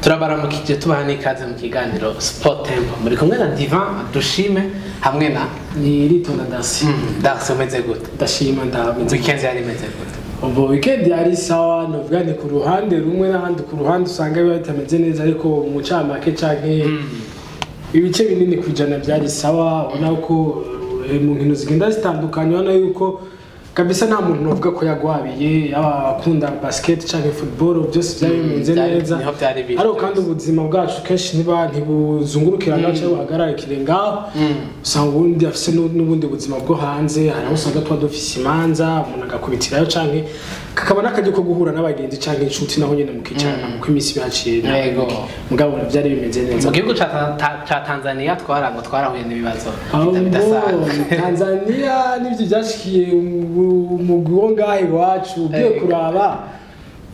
Turabaramukije, tubaha n'ikaze mu kiganiro Sport Tempo. Muri kumwe na Divan Dushime hamwe na Ni Ritonda Dasi. Darcy. Umeze gute? Ndashima, ndameze. Weekend yari imeze gute? Ubwo weekend yari sawa, novuga ni ku ruhande rumwe, n'ahandi ku ruhande usanga biba bitameze neza, ariko mu ncamake canke ibice binini 100 byari sawa. Ubona ko mu nkino zigenda zitandukanye, ubona yuko kabisa nta muntu novuga ko yagwabiye, yaba abakunda basket canke football, byose byari bimeze neza. Niho byari biri. Ariko kandi ubuzima bwacu kenshi ntiba ntibuzungurukira ngaho cyangwa buhagararikire ngaho. Usanga ubundi afise n'ubundi buzima bwo hanze. Hari aho usanga tuba dufise imanza, umuntu agakubitirayo, canke kakaba n'akaryo ko guhura n'abagenzi canke inshuti, naho nyene mukicarana muko iminsi bihaciye. Mugabo byari bimeze neza. Mu gihugu ca Tanzania twarango twarahuye n'ibibazo Ahubwo bidasanzwe. Tanzania n'ivyo byashikiye umugwi wo ngaha iwacu, ugiye kuraba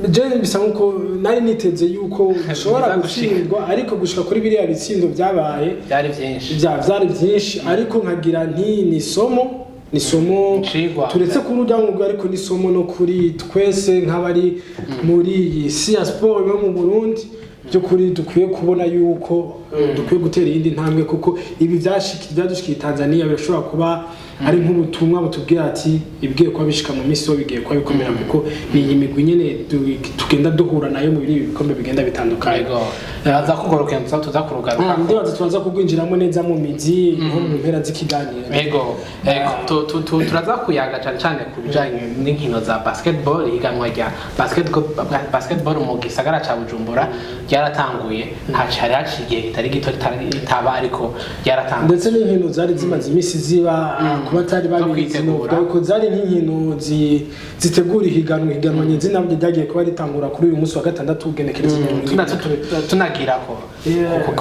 je bisa nkuko nari niteze yuko ushobora Biza gushika. gutsindwa, ariko gushika kuri biriya bitsindo byabaye Byari byinshi. Vyari byinshi, ariko nkagira nti ni somo Icigwa. Turetse kuri urya mwuga, ariko ni somo no kuri twese nk'abari muri iyi si ya siporo yo mu Burundi. By'ukuri dukwiye kubona yuko dukwiye gutera iyindi ntambwe, kuko ibi byadushikiye Tanzania birashobora kuba ari nk'ubutumwa butubwira ati ibigiye kuba bishika mu minsi yo bigiye kuba bikomera, kuko ni iyi migwi nyene tugenda duhura nayo muri ibi bikombe bigenda bitandukanye. Yego, aza kugaruka, tuza kurugaruka. Ndibaza turaza kugwinjiramo neza mu mizi nko mu mpera z'ikiganiro. Ego. Turaza kuyaga cyane cyane ku bijanye n'inkino za basketball. Ihiganwa rya basketball mu gisagara ca Bujumbura ryaratanguye, hari haciye igihe kitari gito ritaba, ariko ryaratanguye. Ndetse n'inkino zari zimaze iminsi ziba, ku batari Zo babizi, kwitegura. novuga yuko zari nk'inkino zitegura ihiganwa nyezina ryagiye kuba ritangura kuri uyu munsi wa gatandatu, ugenekereza 22. Tunagirako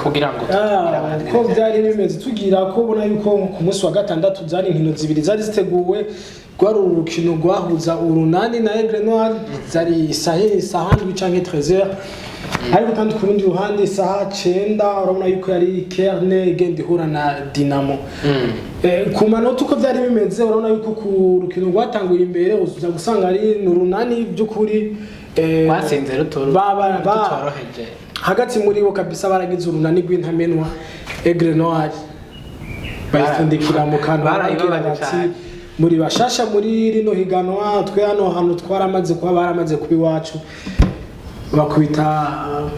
kugira ngo tubwire abandi Uko byari bimeze, tugira ko ubona yuko ku munsi wa gatandatu zari inkino zibiri zari ziteguwe. Rwari urukino rwahuza Urunani na Aigle Noir, zari isaha 7 canke 13h. Ariko kandi ku rundi ruhande, isaha 9, urabona yuko yari Kerne igenda ihura na Dinamo. Ku manota uko byari bimeze, urabona yuko ku rukino rwatanguye imbere uza gusanga ari Urunani by'ukuri Rwatsinze rutoroheje. Hagati muri bo kabisa baragize urunani rw'intamenwa. Aigle Noir bayifundikira mu kantu, Barayibabaje barabwira bati cane. muri bashasha muri rino higanwa, twe hano hantu twaramaze kuba, baramaze kuba iwacu. Bakubita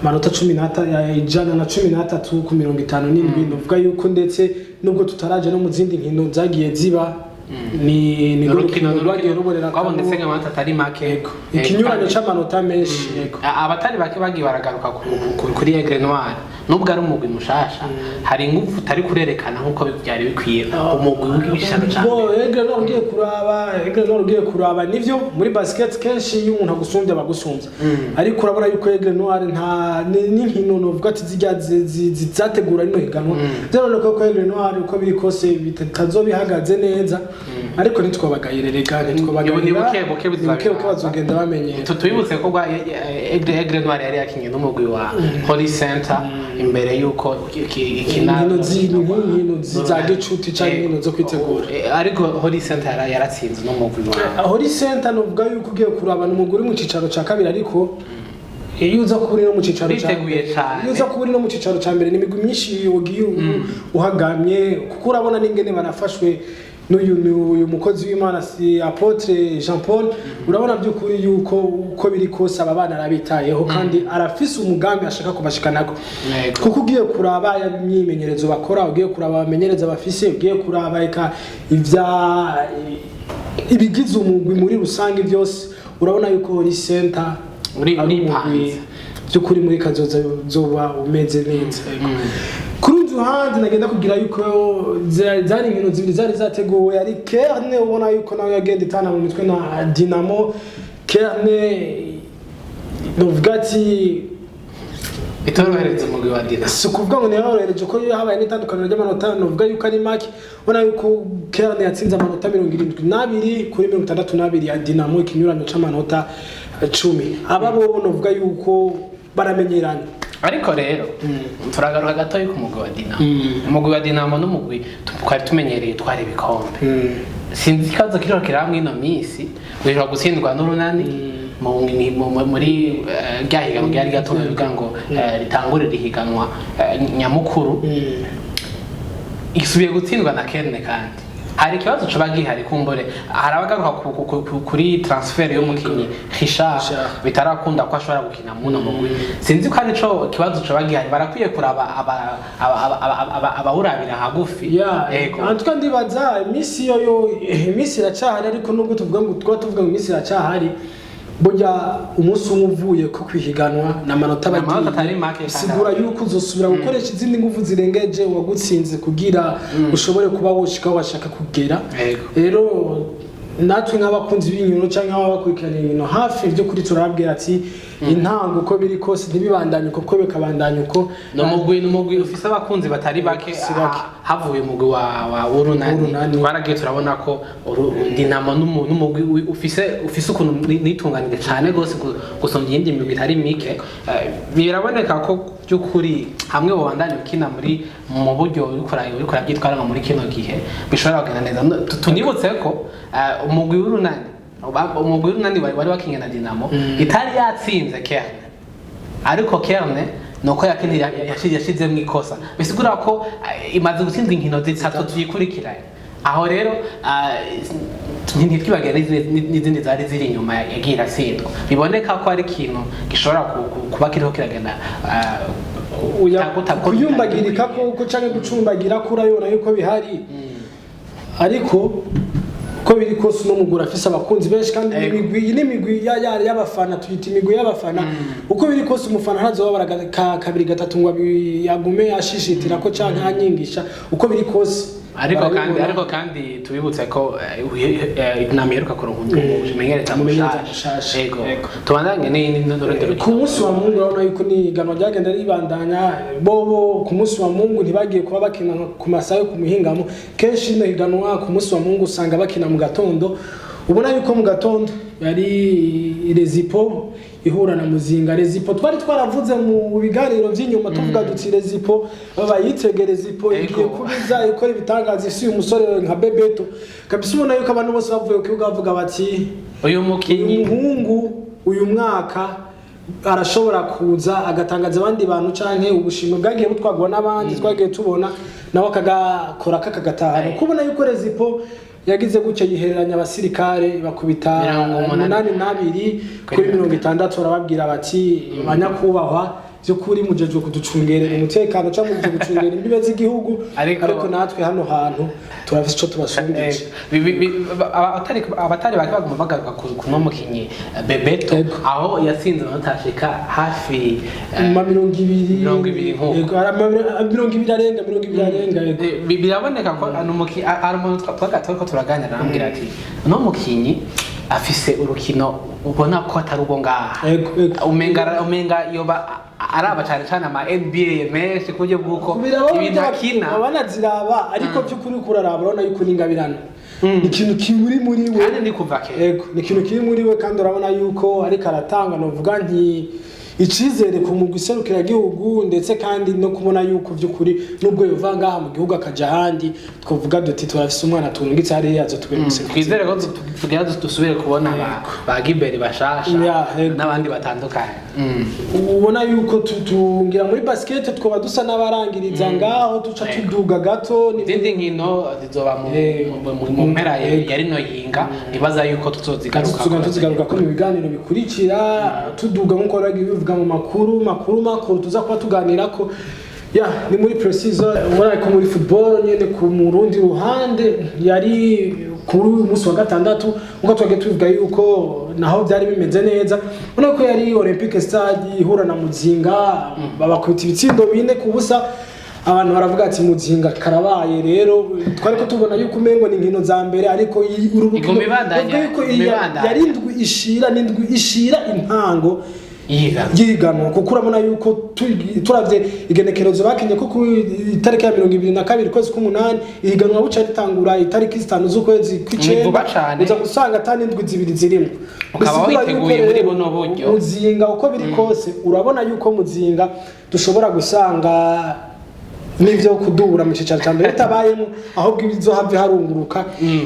amanota 113 ku 57. Nuvuga yuko ndetse nubwo tutaraje no mu zindi nkino zagiye ziba, ni Urukino urukino rwagiye rubonera rwabonetse nk'amanota atari make. Ikinyuranyo c'amanota menshi, yego. Abatari bake bagiye baragaruka kuri Aigle Noir. Nubwo ari umugwi mushasha, hari ingufu utari kurerekana nk'uko byari bikwiye umugwi w'igishano ca Bo mbere. Aigle Noir ugiye kuraba, nivyo, muri basket kenshi iyo umuntu agusumbya abagusumbya, ariko urabona yuko Aigle Noir nta n'inkino novuga ati zijya zategura rino higanwa, byaraboneka ko Aigle Noir uko biri kose bitazobihagaze neza, ariko ntitwabagayire, rega ntitwabagayira. Ni buke buke Ni buke buke bazogenda bamenyera. Tubibutse ko Aigle Noir yari yakinye n'umugwi wa Holy Center imbere y'uko ikina Inkino za gicuti canke inkino zo kwitegura. Ariko Holy Center yaratsinze n'umugwi wa Holy Center, novuga yuko ugiye kuraba ni umugwi uri mu cicaro ca kabiri, ariko iyo uza kuba uri no mu cicaro ca Biteguye cane. Iyo uza kuba uri no mu cicaro ca mbere, ni imigwi myinshi ugiye uhagamye, kuko urabona n'ingene banafashwe n'uyu mukozi w'Imana, si Apôtre Jean Paul. Urabona by'ukuri yuko uko biri kose aba bana arabitayeho kandi arafise umugambi ashaka kubashikanako, kuko ugiye kuraba ya imyimenyerezo bakora, ugiye kuraba abamenyereza bafise, ugiye kuraba eka ivya ibigize umugwi muri rusange byose, urabona yuko Holy Center ari umugwi uripanze. by'ukuri muri kazoza zoba umeze neza. Ku rundi ruhande, nagenda kugira yuko zari inkino zibiri zari zateguwe. Ari Kerne, ubona yuko nawe yagenda itana mu mitwe na Dinamo. Kerne novuga ati Itorohereza umugwi wa Dinamo. Si ukuvuga ngo ntiyorohereje, ko iyo habaye n'itandukaniro ry'amanota novuga yuko ari make. Ubona yuko Kerne yatsinze amanota 72 kuri 62 ya Dinamo, ikinyuranyo c'amanota 10. Aba bo novuga yuko baramenyeranye. Ariko rero turagaruka gatoya ku mugwi wa Dinamo. Umugwi wa Dinamo n'umugwi twari tumenyereye twari ibikombe. Sinzi ikibazo kiriho kiraba mw'ino minsi, uheruka gutsindwa n'Urunani. muri rya higanwa ryari ryatunze kugira ngo ritangure rihiganwa nyamukuru, isubiye gutsindwa na Kerne. Kandi hari ikibazo coba gihari, kumbure hari abagaruka kuri transfert y'umukinyi Richard, Richard. bitarakunda ko ashobora gukina muno mugwi. Sinzi ko ari co kibazo coba gihari, barakwiye kuraba abawurabira hagufi. Ya. Ego. En tout cas, ndibaza iminsi yo iminsi iracahari, ariko nubwo tuvuga ngo tuba tuvuga ngo iminsi iracahari, burya umunsi umwe uvuye ko kwihiganwa n'amanota Ni amanota atari bagiye make kandi. Sigura yuko uzosubira gukoresha izindi nguvu zirengeje uwagutsinze kugira ushobore kuba woshika aho washaka kugera. Rero natwe nk'abakunzi b'inkino cyangwa nk'abakurikirana inkino hafi, by'ukuri turababwira ati intango uko biri kose ntibibandanye uko, kuko bikabandanya uko. Ni umugwi ufise abakunzi batari bake. Si bake. Havuye umugwi wa Urunani, Urunani. twaragiye turabona ko Dinamo n'umugwi ufise ukuntu nitunganije cane gose gusumba iyindi migwi itari mike. Biraboneka ko by'ukuri hamwe bobandanya ukina muri mu buryo uriko urabyitwaramo muri kino gihe, bishobora kugenda neza. Tunibutse ko umugwi w'Urunani wari wakinye na Dinamo itari yatsinze Kerne, ariko Kerne nuko yashizemwo ikosa, bisigura ko imaze gutsindwa inkino zitatu zikurikiranye. Aho rero ntitwibagire n'izindi zari ziri inyuma yagiye iratsindwa. Biboneka ko ari ikintu gishobora kuba kiriho kiragenda Kuyumbagirika ko canke gucumbagira ko urabibona yuko bihari, ariko uko biri kose uno mugwi afise abakunzi benshi kandi imigwi iyi ni imigwi y'abafana, tuyita imigwi y'abafana. Uko biri kose umufana ntazobabara kabiri gatatu ngo agume ashishitira ko canke anyingisha, uko biri kose Ariko kandi barabibona. Ariko kandi tubibutse ko Dinamo iheruka kuronka umumenyereza Umumenyereza mushasha. Mushasha. Ego. Ego. Tubandanye n'urundi Ku rukino. munsi wa Mungu urabona yuko ni iganwa ryagenda ribandanya. Bobo ku munsi wa Mungu ntibagiye kuba bakina ku masaha yo ku muhingamo. Kenshi rino higanwa ku munsi wa Mungu usanga bakina mu gatondo. Ubona yuko mu gatondo yari Rezipo ihura na Muzinga. Rezipo twari twaravuze mu biganiro by'inyuma, tuvuga duti Rezipo bayitege, Rezipo igiye kubiza ikora ibitangaza, isi uyu musore nka Bebeto kabisa. Ubona yuko abantu bose bavuye ku kibuga bavuga bati uyu mukinyi, uyu muhungu uyu mwaka arashobora kuza agatangaza abandi bantu, canke ubushimwe bwagiye butwagwa n'abandi twagiye tubona, nawe akagakora kakagatahana. Kubona yuko Rezipo yagize gutya yihereranya abasirikare bakubita 82 82 kuri 60, barababwira bati banyakubahwa, by'ukuri mujejwe kuducungerera umutekano cyangwa mujejwe gucungera imbibe z'igihugu, ariko natwe hano hantu turafise ico tubasumbije. Abatari bake baguma bagaruka ku no mukinyi Bebeto, aho yatsinze amanota ashika hafi ma 20. 20 nk'uko. Yego, 20 arenga, 20 arenga, yego. Biraboneka ko ari umuntu twaga turiko turaganira, arambwira ati uno mukinyi afise urukino ubona ko atari ubwo ngaha. Yego, yego. Umenga yoba araba cyane cyane ama NBA menshi, ku buryo bw'uko ibintu akina Abanaziraba, ariko by'ukuri kuraraba urabona yuko n'ingabirano ni ikintu kiri muri we. Kandi ni kuva kera. Yego, ni ikintu kiri muri we, kandi urabona yuko ariko aratanga, novuga nti icizere ku mugwi serukiragihugu, ndetse kandi no kubona yuko by'ukuri nubwo yova ngaha mu gihugu akaja ahandi, twavuga duti turafise umwana turungitse hariya azotubera umuserukizi. Twizere ko tugira dusubire kubona ba Giberi bashasha Ya, yego. n'abandi batandukanye. Ubona yuko tungira muri basket twaba dusa n'abarangiriza ngaho, tuca tuduga gato Izindi nkino zizoba mu mpera ya rino yinga, nibaza yuko tuzozigaruka. Tuzogaruka, tuzigaruka ko mu biganiro bikurikira, tuduga nk'uko wari bivuga mu makuru makuru makuru tuza kuba tuganira ko ya ni muri precision. Ubona ko muri football nyene ku mu rundi ruhande yari kuri uyu munsi wa gatandatu, nkuko twagiye tubivuga yuko naho byari bimeze neza. Ubona ko yari Olympique Stade ihura na Muzinga, babakubita ibitsindo 4-0. Abantu baravuga ati Muzinga karabaye. Rero twari ko tubona yuko umengo ni inkino za mbere, ariko uru rukino Iguma ibandanya, bavuga yuko iguma ibandanya. yari indwi ishira n'indwi ishira intango Yiga. yiganwa, kuko urabona yuko turavye igenekerezo bakinye ko ku itariki ya 22 kwezi k'umunani, ihiganwa buca ritangura itariki 5 z'ukwezi kw'icenda. Ni vuba cane. Uza gusanga ata n'indwi zibiri zirimo. Ukaba Bisigura witeguye yuko muri rero buno buryo. Muzinga uko biri kose urabona yuko Muzinga dushobora gusanga N'ivyo kudubura mu cicaro ca mbere bitabayemo, ahubwo ibizohave harunguruka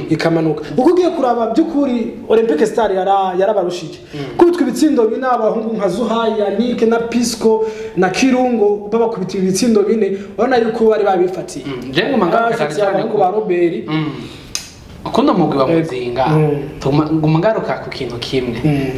ikamanuka. Uko ugiye kuraba, by'ukuri Olympic Star yarabarushije kubitwa ibitsindo bine. Abahungu nka Zuhai, Yannick na Pisco na Kirungo babakubita ibitsindo bine, urabona yuko bari babifatiye. Je nguma ngaruka cyane Babifatiye cyane abahungu ba Robert. Kuno mugwi wa Muzinga, nguma ngaruka ku kintu kimwe.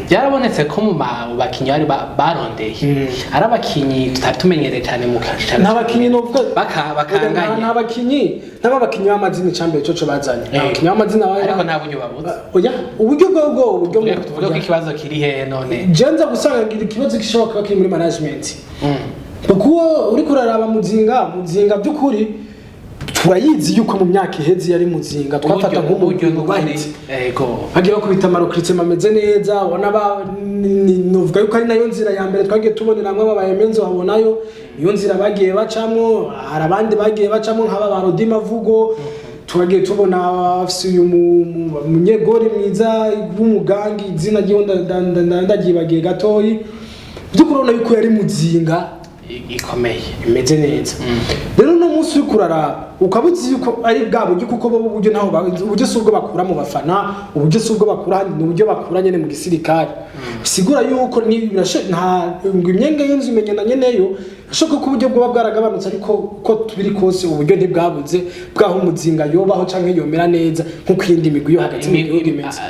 Byarabonetse ko mu bakinyi bari barondeye ari abakinyi tutari tumenyereye cyane mu cyicaro. Nta bakinyi novuga Bakanganye. Nta bakinyi, n'aba bakinyi b'amazina, icambere coco bazanye nta bakinyi b'amazina Ariko nta buryo babuze. Oya, uburyo bwo uburyo Tuvuge ko ikibazo kiri hehe none? Je nza gusanga ngira ikibazo gishobora kuba kiri muri management, kuko uriko uraraba Muzinga, Muzinga by'ukuri turayizi yuko mu myaka iheze yari Muzinga twafata Uburyo nk'umugwi n'ukuri. wubahitse. Bagiye bakubita ama recrutement ameze neza, ubona ba novuga yuko ari nayo nzira ya mbere twagiye tuboneramwo aba bayemenzo, babonayo niyo nzira bagiye bacamwo. Hari abandi bagiye bacamwo nk'aba ba Rodi Mavugo, twagiye tubona bafise uyu munyegori mwiza w'umugangi, izina ryiwe ndaryibagiye gatoyi. By'ukuri urabona yuko yari Muzinga Ikomeye. imeze neza. Rero uno munsi uri kuraraba ukaba uzi yuko ari bwa buryo, kuko bo uburyo ntaho uburyo si ubwo bakura mu bafana, uburyo si ubwo bakura ahandi, ni uburyo bakura nyene mu gisirikare. Bisigura yuko ni nta ngo imyenge y'inzu imenyana nyeneyo. Bishoboka ko uburyo bwoba bwaragabanutse, ariko uko tubiri kose uburyo ntibwabuze bwaho Umuzinga yobaho canke yomera neza nk'uko iyindi migwi yo hagati mu gihugu imeze,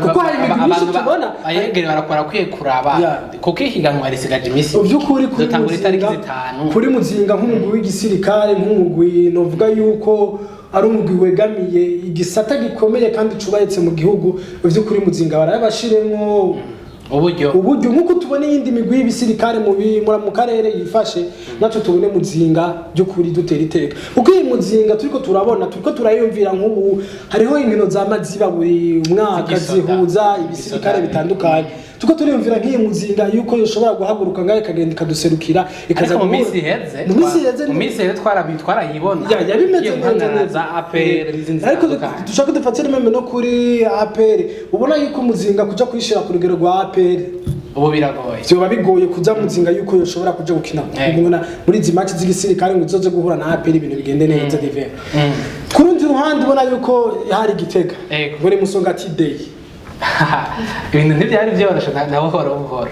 kuko hari imigwi myinshi tubona. Ayegere barakora kwiye kuraba kuko ihiganwa risigaje iminsi Mu by'ukuri kuri dutangura itariki Muzinga, 5. kuri Muzinga nk'umugwi w'igisirikare, nk'umugwi novuga yuko ari umugwi wegamiye igisata gikomeye kandi cubahitse mu gihugu, mu by'ukuri Muzinga barabashiremwo uburyo. Uburyo nk'uko tubona iyindi migwi y'ibisirikare mu karere yifashe, natwe tubone Muzinga by'ukuri dutera iteka, kuko iyi Muzinga turiko turabona, turiko turayumvira. Nk'ubu hariho inkino za maziba buri mwaka Z'igisoda. zihuza ibisirikare Igisoda. bitandukanye. Turiko turiyumvira nk'iyi Muzinga yuko yoshobora guhaguruka ngaho ikagenda ikaduserukira, ikaza Ariko mu guhura- minsi iheze mu minsi iheze mu minsi iheze twarayibona. Yabimeze Igiye neza guhangana neza. za APR n'izindi Ariko zitandukanye. dushaka dufatire même no kuri APR, ubona yuko Muzinga kuja kuyishira ku rugero rwa APR ubu biragoye. vyoba bigoye kuja Muzinga yuko yoshobora kuja gukina kubona muri izi match z'igisirikare ngo izoze guhura na APR, ibintu bigende neza divers. Ku rundi ruhande ubona yuko hari Gitega muri Musongati Day. Ibintu ntibyari byoroshe na buhoro buhoro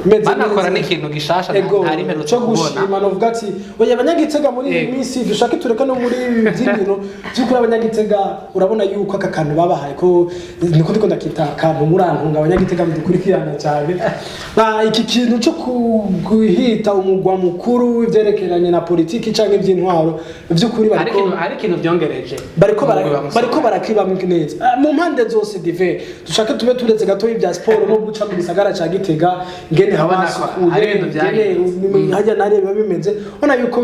Meze banakora neza. n'ikintu gishasha Ego, ntari mperutse cyo kubona. gushima novuga ati oya, abanyagitega muri iyi minsi dushake tureke no muri ibi by'inkino. By'ukuri abanyagitega urabona yuko aka kantu babahaye ko niko ndiko ndakita akantu, murantunga abanyagitega mudukurikirana cyane. Iki kintu cyo guhita umugwa mukuru w'ivyerekeranye na politiki canke ivy'intwaro, by'ukuri Hari bariko hari ikintu byongereje bariko umugwi wa Musonga. Bariko barakibamwo neza. Mu mpande zose dive dushake tube turetse gato ibya siporo no guca mu gisagara ca Gitega ngene haba Urabona ko hasukuye, hari ibintu byahindutse. ngene hajya nare biba bimeze, ubona yuko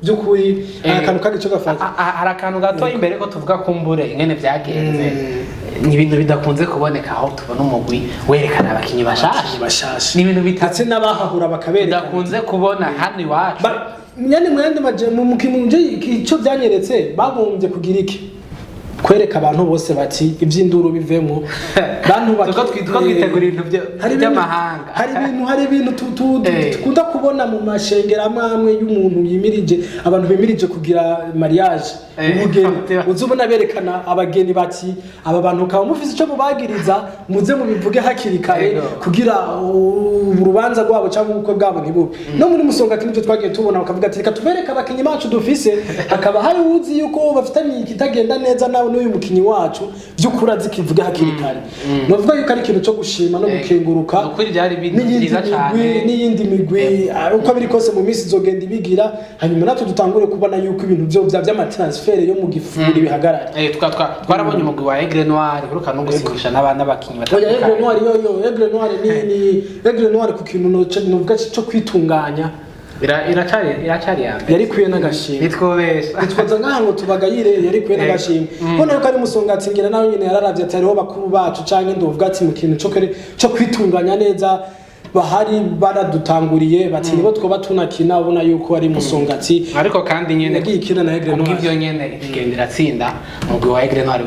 by'ukuri akantu kagico gafata. Hari akantu gato imbere ko tuvuga kumbure ingene byagenze. Ni ibintu bidakunze kuboneka aho tubona umugwi werekana abakinyi bashasha. Bashasha. Ni ibintu Ndetse n'abahahura bakabereka. Bidakunze kubona hano iwacu. Yani mu yandi maje mu mukinje icyo byanyeretse, bagombye kugira iki? Kwereka abantu bose bati iby'induru bivemo bantu. Tuko twitegura ibintu Hari by'amahanga. Hari ibintu dukunda kubona mu mashengero amwe amwe y'umuntu yimirije, abantu bimirije kugira mariage, ubugeni. Uzi ubona berekana abageni bati aba bantu ukaba mufise icyo mubagiriza, muze mubivuge hakiri kare kugira urubanza rwabo cyangwa ubukwe bwabo ntibube. No muri Musonga nibyo twagiye tubona, bakavuga ati reka tubereke abakinyi bacu dufise, hakaba hari uzi yuko bafitanye ikitagenda neza nawe n'uyu mukinyi wacu, by'ukuri azi kivuge hakiri kare. Novuga yuko ari ikintu cyo gushima no gukenguruka. Ni ukuri byari ibintu N'iyindi byiza migwi cyane. n'iyindi migwi, uko biri kose mu minsi izogenda ibigira, hanyuma natwe dutangure kubona yuko ibintu byo by'ama transfert yo mu gifuri bihagarara. Twarabonye umugwi wa Aigle Noir uheruka no gusinyisha n'abakinyi Oya, batandukanye. Aigle Noir yo Aigle Noir ni Aigle Noir ku kintu novuga cyo kwitunganya. Iracari ya mbere. Yari kwiye n'agashimwe. Nitwobesha. Nitwoza ngaha ngo tubagayire, yari kwiye n'agashimwe. Ubona yuko ari Musonga atsingira nawe nyine yararavye ati hariho bakuru bacu canke ndovuga ati mu kintu cyo kwitunganya neza bahari baradutanguriye, bati nibo twoba tunakina. Ubona yuko ari Musongati Ariko kandi nyene yagiye ikina na Aigle Noir. Kubw'ivyo nyene igenda iratsinda umugwi wa Aigle Noir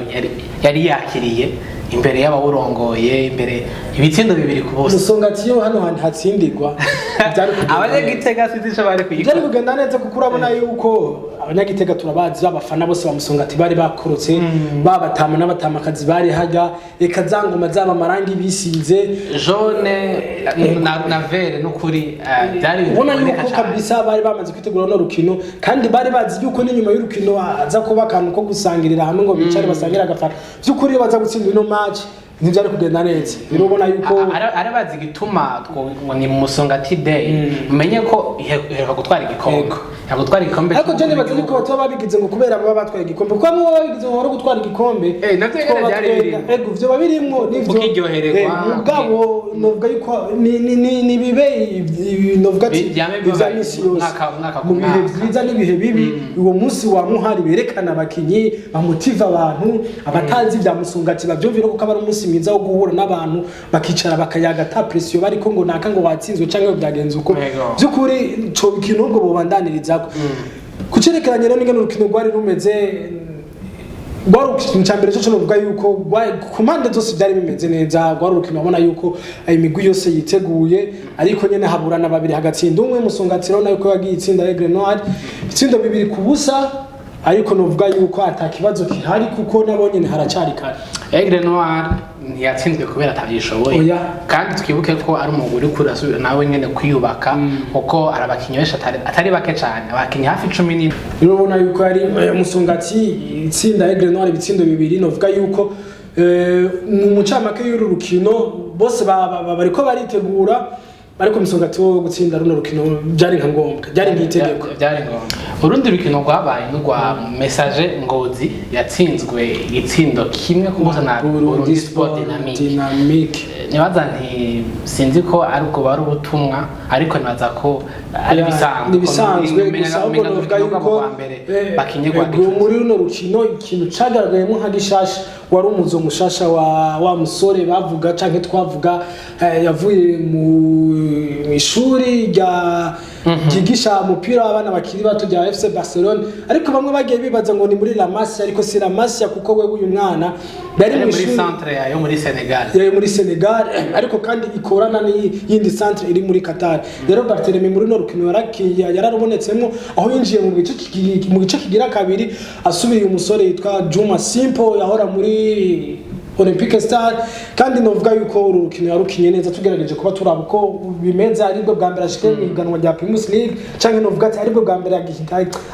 yari yakiriye Imbere y'abawurongoye, imbere ibitsindo 2-0. Musongati yo hano hantu hatsindirwa byari kugenda neza. Abanyagitega sinzi ico bari Byari kuyikora. kugenda neza, kuko urabona yuko Abanyagitega turabazi, abafana bose bamusongati bari bakorotse, babatama n'abatamakazi bari hajya, reka za ngoma zaba amarangi bisize Jaune na vert, n'ukuri byari ibintu ubona biboneka yuko cane. Kabisa bari bamaze kwitegura no rukino, kandi bari bazi yuko n'inyuma y'urukino aza kuba akantu ko gusangirira hamwe, ngo bicare basangire agafana. By'ukuri iyo baza gutsinda ino match ntibyari kugenda neza. Rero ubona yuko Ari bazi igituma ngo ni Musongati Day, umenye ko iheruka gutwara igikombe. Yego. Iheruka gutwara igikombe Ariko je nibaza cy'umukuru yuko batoba babigize ngo kubera baba batwaye igikombe, kuko bamwe baba babigize ngo bahore gutwara igikombe. Navyo nyene Twoba vyari birimwo. Ego, vyo birimwo nivyo. Ukiryohererwa. Mugabo novuga yuko ni bibe novuga ati Vyame biba ivya misi yose umwaka ku mu bihe mwaka. vyiza n'ibihe bibi, uwo munsi wa muhari berekana abakinyi, bamotiva abantu abatazi vya Musongati bavyumvire, kuko aba ari umunsi mwiza wo guhura n'abantu, bakicara bakayaga ata pression bariko ngo naka ngo watsinzwe canke ngo byagenze uko. Yego. By'ukuri ico ikintu ubwo bobandaniririzako kucerekeranye rero n'ingene urukino rwari rumeze, rwari urukino cya mbere cyo novuga yuko ku mpande zose byari bimeze neza. Rwari urukino ubona yuko imigwi yose yiteguye, ariko nyene haburana babiri hagatsinda umwe. Musongati rero yuko yagiye itsinda Aigle Noir ibitsindo 2-0, ariko novuga yuko ata kibazo kihari kuko nabo nyene haracari kare. Aigle Noir ntiyatsinzwe kubera atavyishoboye. Oya. Kandi twibuke ko ari umugwi uriko urasubira nawe nyene kwiyubaka, kuko ari abakinyi benshi atari bake cane, abakinyi hafi 14. Rero ubona yuko ari Musongati itsinda Aigle Noir ibitsindo bibiri. Novuga yuko mu mucamake y'uru rukino bose bariko baritegura, ariko Musongati wo gutsinda runo rukino byari nka ngombwa, byari nk'itegeko. Byari ngombwa. Urundi rukino rwabaye n'urwa Messager Ngozi yatsinzwe igitsindo 1-0 na Burundi Sport Dynamique. Dynamique. Nibaza nti sinzi ko ari ubwo bari ubutumwa, ariko nibaza ko ari Ya, bisanzwe. ni bisanzwe gusa, ahubwo novuga yuko mbere bakinye ego, muri runo rukino ikintu cagaragayemo nka gishasha wari umuzo mushasha wa musore bavuga canke twavuga, yavuye mu ishuri rya ryigisha umupira w'abana bakiri bato rya FC Barcelone, ariko bamwe bagiye bibaza ngo ni muri La Masia, ariko si La Masia, kuko we uyu mwana yari yari mu muri ishuri centre yo muri Senegal. Yari muri Senegal, ariko kandi ikorana n'iyindi centre iri muri Qatar. Rero Barthelemy muri runo rukino yararubonetsemo, aho yinjiye mu gice kigira kabiri asubiriye umusore yitwa Juma Simple yahora muri Olympique Star. Kandi novuga yuko uru rukino yarukinye neza. Tugerageje kuba turaba uko bimeze, aribwo bwa mbere ashike mu higanwa rya Primus League, canke novuga ati aribwo bwa mbere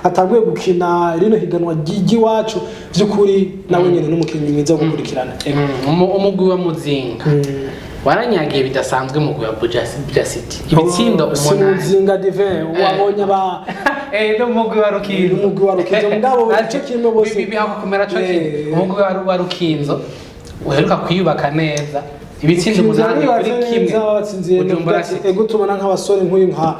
atanguye gukina rino higanwa ry'iwacu. Vy'ukuri nawe nyene n'umukinyi mwiza wo gukurikirana. Umugwi wa Muzinga waranyagiye bidasanzwe mu wa Buja City, ibitsindo Si 8. Muzinga Divin wabonye aba N'umugwi wa Rukinzo. N'umugwi wa Rukinzo, mugabo ico kimwe bose. Bihakwa kumera co kimwe. Umugwi wa Rukinzo uheruka kwiyubaka neza, ibitsindo 8-1 Bujumbura City. Ego, tubona nk'abasore nk'uyu nka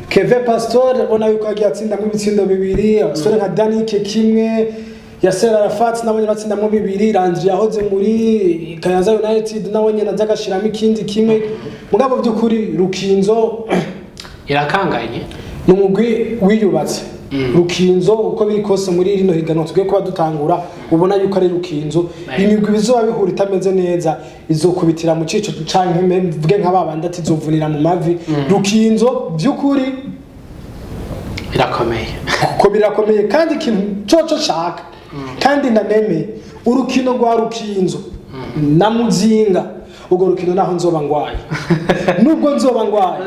Keve Pastor, ubona yuko yagiye atsindamo ibitsindo bibiri, abasore nka Danike kimwe, Yasser Arafat nabo nyene batsindamo bibiri, Landry yahoze muri Kayanza United nawe nyene aza agashiramo ikindi kimwe. Mugabo by'ukuri Rukinzo irakanganye. Ni umugwi wiyubatse. Rukinzo uko biri kose muri rino higanwa tugiye kuba dutangura, ubona yuko ari Rukinzo imigwi bizoba bihura itameze neza izokubitira mu cico, canke mvuge nka babandi ati izovunira mu mavi. Rukinzo by'ukuri birakomeye. Kuko birakomeye, kandi ikintu coco nshaka kandi ndanemeye, urukino rwa Rukinzo na Muzinga, urwo rukino naho nzoba ngwaye, nubwo nzoba ngwaye,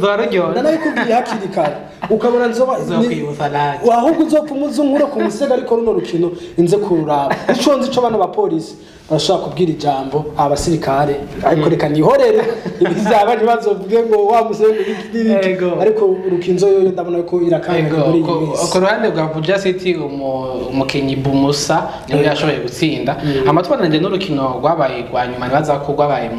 Ruraryoshye. ndanabikubwiye hakiri kare, ukabona nzoba Uzokwibutsa nanjye. Ahubwo uzopfa umuzi ku musega, ariko runo rukino inze kururaba. Ico nzi ico bano bapolisi barashobora kubwira ijambo abasirikare, ariko reka nihorere ibizaba, ntibazovuge ngo wa musore ngo ibiki n'ibiki. Ego. Ariko Rukinzo yoyo ndabona ko irakanganye Ego, muri iyi minsi. Ku ruhande rwa Buja City, umukinyi Bumusa niwe yashoboye gutsinda. Amatwara nanjye n'urukino rwabaye rwa nyuma, nibaza ko rwabaye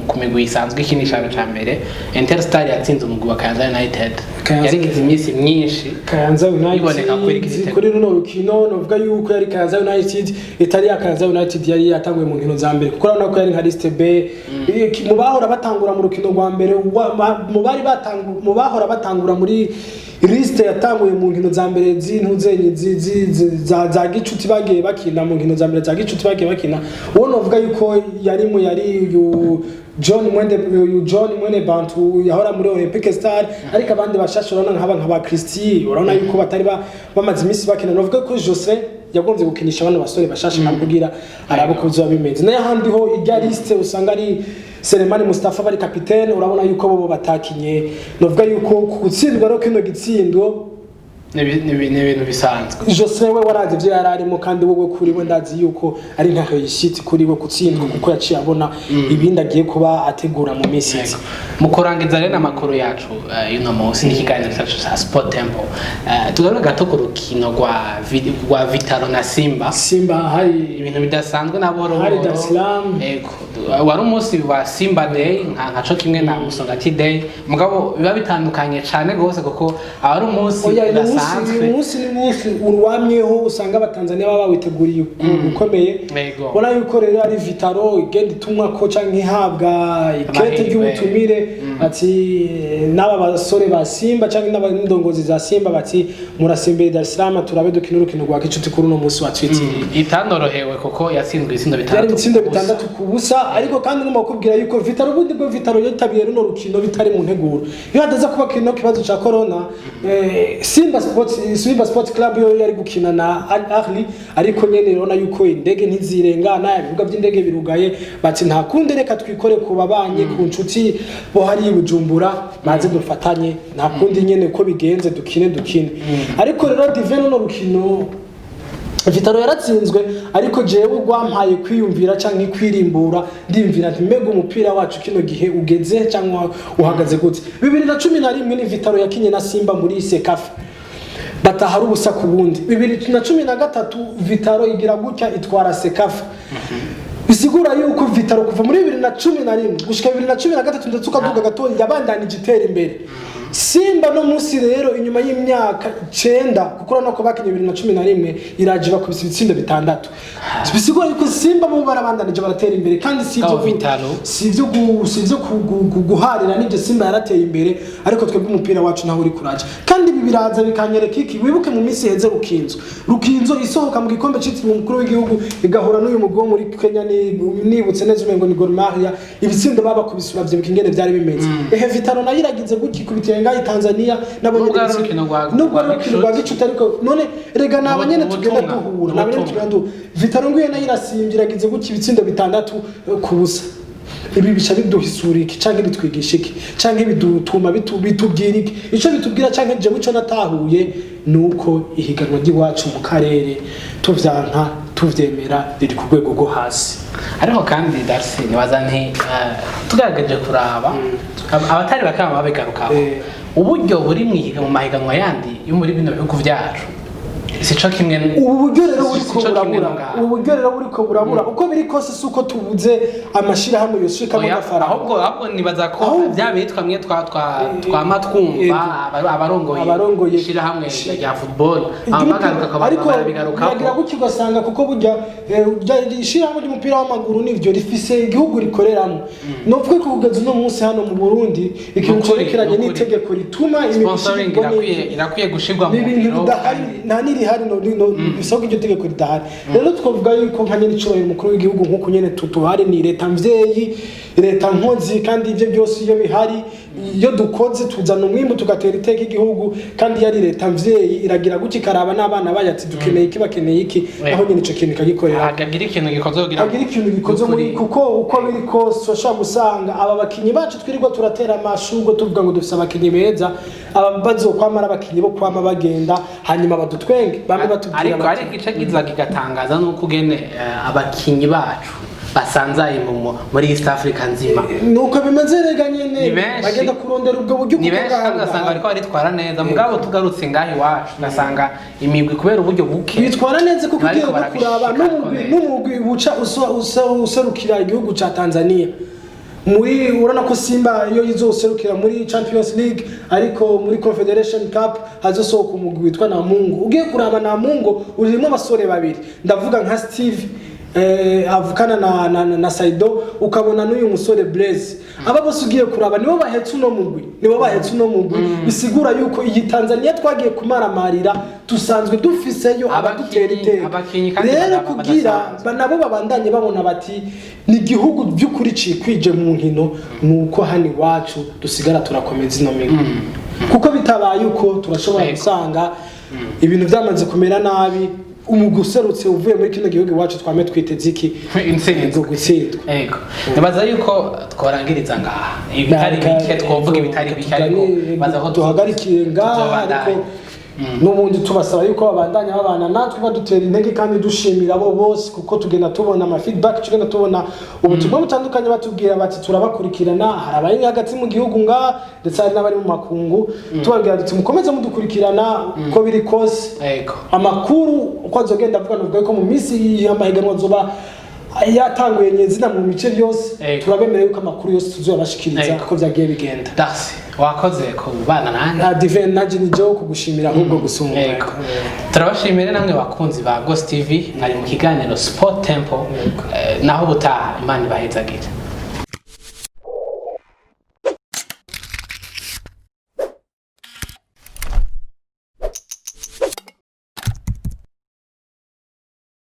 ku migwi isanzwe ikinisha ca mbere, Interstar yatsinze umugwi wa Kayanza United. Kayanza Yarigize iminsi myinshi Kayanza iboneka kuri United igitego. Kuri runo rukino novuga yuko yari Kayanza United itari ya Kayanza United yari yatanguye. batanguye mu nkino za mbere, kuko urabona ko yari nka liste B. Mu bahora batangura mu rukino rwa mbere, mu bahora batangura muri liste yatanguye mu nkino za mbere z'intuzenyi za gicuti, bagiye bakina mu nkino za mbere za gicuti bagiye bakina, uwo novuga yuko yari mu yari uyu John Mwende, uyu John Mwene Bantu yahora muri Olympic Star. Ariko abandi bashasha urabona nk'aba Christie, urabona yuko batari bamaze iminsi bakina. Novuga ko Jose yagombye gukinisha bano basore bashasha nabo kugira arabe ko bizoba bimeze. Nayo ahandi ho irya liste usanga ari Selemani Mustafa bari kapitene, urabona yuko bo batakinye. Novuga yuko gutsindwa rero kino gitsindo ni ibintu bisanzwe. Jose we warazi ivyo yari arimo, kandi wowe kuri we ndazi yuko ari nka réussite kuri we gutsindwa, kuko yaciye abona ibindi agiye kuba ategura mu minsi iza. Mu kurangiza rero amakuru yacu y'uno munsi n'ikiganiro cyacu cya Sport Temple, tugaruke gato ku rukino rwa Vitalo na Simba. Simba hari Ibintu bidasanzwe na buhoro Hari buhoro. Dar es Salaam. Ego. Wari umunsi wa Simba Day nka co kimwe na Musongati Day, mugabo biba bitandukanye cane gose kuko aba ari umunsi Oya, uyu munsi udasanzwe. Uyu munsi ni umunsi urwamyeho, usanga Abatanzania baba bawiteguriye ukomeye. Ubona yuko rero ari Vitalo igenda itumwa ko canke ihabwa ikete Amahirwe. ry'ubutumire, ati n'aba basore ba Simba canke n'indongozi za Simba bati murasimbira i Dar es Salaam, turabe dukina urukino rwa gicuti kuri uno munsi watwitiriye. Itanorohewe kuko yatsinzwe ibitsindo Byari 6 ibitsindo ku busa. 6-0. Ariko kandi ngomba kukubwira yuko Vitalo, ubundi bwo Vitalo yitabiriye runo rukino bitari mu nteguro. Iyo hataza kuba kino kibazo ca corona, Simba Sports Club yo yari gukina na Al Ahly, ariko nyene urabona yuko indege ntizirengana, ibibuga by'indege birugaye, bati nta kundi, reka twikore ku babanye, ku nshuti bo hari i Bujumbura, baze dufatanye, nta kundi nyene uko bigenze dukine. Ariko rero Divin, runo rukino Vitalo yaratsinzwe, ariko jewe rwampaye kwiyumvira canke kwirimbura, ndiyumvira nti mbega umupira wacu kino gihe ugeze cyangwa uhagaze gute? 2011 ni Vitalo yakinye na Simba muri CECAFA, bataha ari 0-0. 2013 Vitalo igira gutya itwara CECAFA. Bisigura yuko Vitalo kuva muri 2011 gushika 2013, ndetse ukaduga gatoya, yabandanije itera imbere. Simba no munsi rero inyuma y'imyaka 9, kuko urabona ko bakinye 2011, iraje bakubise ibitsindo 6. Bisigura yuko Simba bo barabandanije baratera imbere, kandi si Ngabo ibyo Vitalo. Si ibyo guharira n'ibyo, Simba yarateye imbere, ariko twebwe umupira wacu naho uri kuraje. Kandi ibi biraza bikanyereka iki? Wibuke mu minsi iheze Rukinzo isohoka mu gikombe cyitiriwe umukuru w'igihugu, igahura n'uyu mugwi wo muri Kenya, nibutse neza umengo ni Gor Mahia, ibitsindo babakubise uravyibuka ingene byari bimeze. Ehe, Vitalo nayo iragize gutya ikubitiye ngaho i Tanzania nabo Nubwo nyene ari urukino nubwo ari rwa urukino rwa gicuti. gicuti, ariko none rega ni abanyene tugenda duhura, ni abanyene Ubutumwa. tugenda duhura. Vitalo nguye nayo irasimbye, iragize gutya ibitsindo 6-0. Ibi bica biduhisura iki canke bitwigisha iki canke bidutuma bitubwira iki? Ico bitubwira canke jewe ico natahuye ni uko ihiganwa ry'iwacu mu karere, tuvyanka tuvyemera, riri ku rwego rwo hasi. Ariko kandi Darcy, nibaza nti tugerageje kuraba abatari bakaba babigarukaho, uburyo buri mu mahiganwa yandi yo muri bino bihugu byacu sico kimwe Ubu buryo rero buriko sico kimwe burabura no ngaha. Ubu buryo rero buriko burabura, uko biri kose si uko tubuze amashirahamwe yoshikamo Oya, amafaranga. Ahubwo nibaza ko bya biri twamwe twa twa twama twumva abarongoye Abarongoye ishirahamwe rya football bagaruka ariko barabigarukako. biragira gutyo ugasanga kuko burya ishirahamwe ry'umupira w'amaguru nivyo rifise igihugu rikoreramo, nuvuga ko kugeza uno munsi hano mu Burundi ikintu Nukuri, cerekeranye nukuri. n'itegeko rituma imigwi Sponsoring ishirwa irakwiye gushirwa mu ni ibintu ngiro bidahari, kandi nta n'irihari, no bisaba ko iryo tegeko ridahari. Rero twavuga yuko nka nyene icubahiro umukuru w'igihugu, nk'uko nyene tutuhari, ni leta mvyeyi, leta nkozi, kandi ivyo byose iyo bihari, iyo dukoze tuzana umwimbu, tugatera iteka igihugu. Kandi iyo ari leta mvyeyi iragira gutya ikaraba n'abana bayo ati dukeneye iki, bakeneye iki, naho nyene ico kintu ikagikorera. Hakagira ikintu gikozwe kugira ngo Hagira ikintu gikoze muri kuko uko biri kose urashobora gusanga aba bakinyi bacu twirirwa turatera amashurwe tuvuga ngo dufise abakinyi beza, aba bazokwama ari abakinyi bo kwama bagenda, hanyuma badutwenge bamwe batubwira ariko bati ariko ico kiza kigatangaza nuko ugene abakinyi bacu basanzaye muri East Africa nzima. Nuko bimeze rega nyene, Ni benshi. bagenda kurondera ubwo buryo Ni kuko benshi ngaha kandi ugasanga budahari. bariko baritwara neza, mugabo tugarutse ngaha iwacu ugasanga imigwi kubera uburyo buke Bitwara neza kuko Bariko ugiye no kuraba barabishikako n'umugwi neza. n'umugwi buca userukira igihugu ca Tanzania muri, urabona ko Simba iyo izoserukira muri Champions League, ariko muri Confederation Cup hazosohoka umugwi witwa Namungo. Ugiye kuraba Namungo urimo abasore babiri, ndavuga nka Steve avukana na Saido, ukabona n'uyu musore Blaise. Aba bose ugiye kuraba nibo bahetse uno mugwi, nibo bahetse uno mugwi. Bisigura yuko iyi Tanzania twagiye kumaramarira, dusanzwe dufiseyo abadutera iteka. Abakinyi kandi Rero kugira badasanzwe. nabo babandanye babona bati ni igihugu by'ukuri cikwije mu nkino, nuko hano iwacu dusigara turakomeza ino migwi, kuko bitabaye uko turashobora gusanga ibintu byamaze kumera nabi. Umugwi userutse uvuye muri kino gihugu iwacu, twame twiteze iki? Intsinzi. Ego, gutsindwa. Ego, nibaza yuko tworangiriza ngaha, ibitari bike twovuga, ibitari bike, ariko baza ko Duhagarikiye ngaha, tuzobandanya. ariko n'ubundi tubasaba yuko babandanya babana natwe, badutera intege, kandi dushimira abo bose, kuko tugenda tubona ama feedback, tugenda tubona ubutumwa butandukanye, batubwira bati turabakurikirana. Hari abari hagati mu gihugu ngaha, ndetse hari n'abari mu makungu. Tubabwira duti mukomeze mudukurikirana uko biri kose. Amakuru uko azogenda avuga, nuvuga ko mu minsi y'amahiganwa azoba yatanguye nyezina mu mice byose, turabemerera yuko amakuru yose tuzoyabashikiriza uko vyagiye bigenda. Darcy, wakoze kubana nanjye. Na Divin, nanje ni jewe kugushimira ahubwo gusumba. Yego. Turabashimira namwe bakunzi ba Ghost TV mwari mu kiganiro Sport Temple. Naho ubutaha, Imana ibahezagire.